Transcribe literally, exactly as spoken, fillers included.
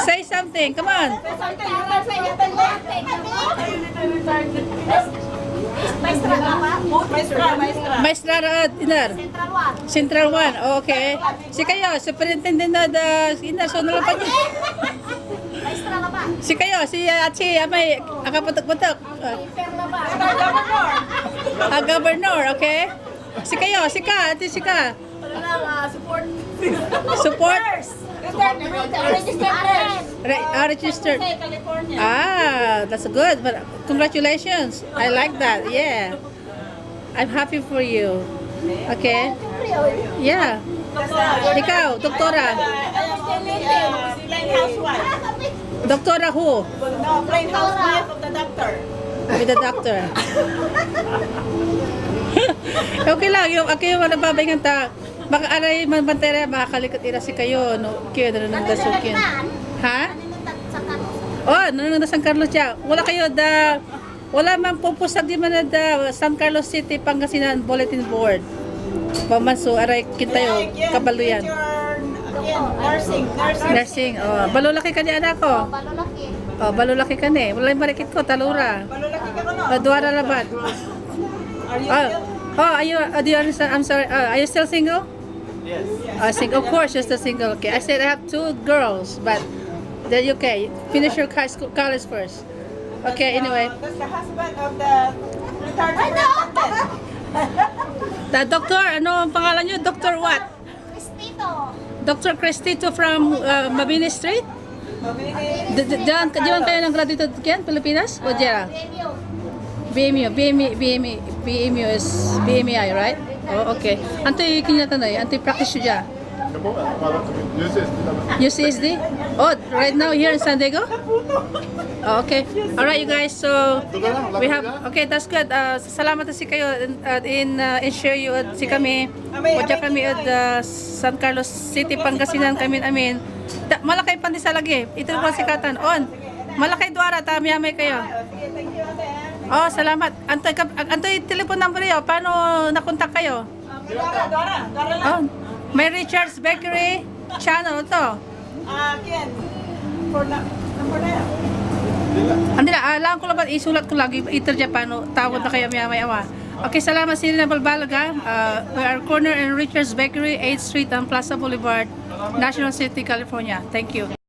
Say something. Come on. Maestra ka ba? Maestra, maestra. Maestra ra ed iner. Central one. Central one. Okay. Sikayo, superintendent na da iner, so nalapan niyo. Maestra ka ba? Sikayo, si, ah, si, ah, may akaputok-putok. Ah. Governor. Ah, governor, okay. Sikayo, sika, ate, sika. Wala lang, ah, support. Support? Registered nurse. Registered nurse. Re-, ah, registered. San Jose, California. Ah, that's good. But congratulations. I like that. Yeah. I'm happy for you. Okay? Yeah. Ikaw, doktora. I am only, uh, plain housewife. Doktora who? No, plain housewife of the doctor. With the doctor. Okay lang, yung, okay, yung ano, babaingan ta. Baka aray, man, bantay ra, makakalikot ira sikayo, no? Kaya na nang daso kaya. Ha? Oh, nanang da San Carlos siya. Wala kayo da, wala man pupusag di man da San Carlos City, Pangasinan Bulletin Board. Pamanso, aray, kintayo, kabalo yan. Nursing, nursing. Nursing, oh. Balo laki ka ni anak ko. Balo laki. Oh, balo laki ka ni. Wala yung marikit ko, talura. Balo laki ka ko, no? Oh, duara labat. Are you still? Oh, are you, uh, do you understand? I'm sorry. Uh, are you still single? Yes. Uh, sing-, of course, you're still single. Okay. I said I have two girls, but then, okay. Finish your high school, college first. Okay, anyway. That's the husband of the retired superintendent. The doctor, ano ang pangalan niyo? Doctor what? Cristito. Doctor Cristito from, uh, Mabini Street? Mabini. D-, d-, diyan, diyan kayo nag-graduate, Ken, Pilipinas? O diyan? B M U. B M U, B M U, B M U, B M U is B M I, right? Oh, okay. Antoy kinatan ay? Antoy practice yo dia? U C S D? Oh, right now here in San Diego? Oh, okay. All right, you guys. So we have, okay, that's good. Uh, salamat si kayo in, uh, in, uh, in share you, uh, si kami. Wadya kami ed, uh, San Carlos City, Pangasinan kami amin. Da-, malakay pandesal lagi. Iter ko sikatan. On. Malakay duara ta amay kayo. Oh, salamat. Antoy kap-, antoy telephone number yo? Paano nakontak kayo? Oh, may Richard's Bakery channel to. Ah, Ken. For na, number na yan. Andi la, ah, lang ko labat, isulat ko lagi, iter dia paano, tawag na kayo amay awa. Okay, salamat, Selena Balbalag, ha. Uh, we are corner in Richard's Bakery, eighth Street and Plaza Boulevard, National City, California. Thank you.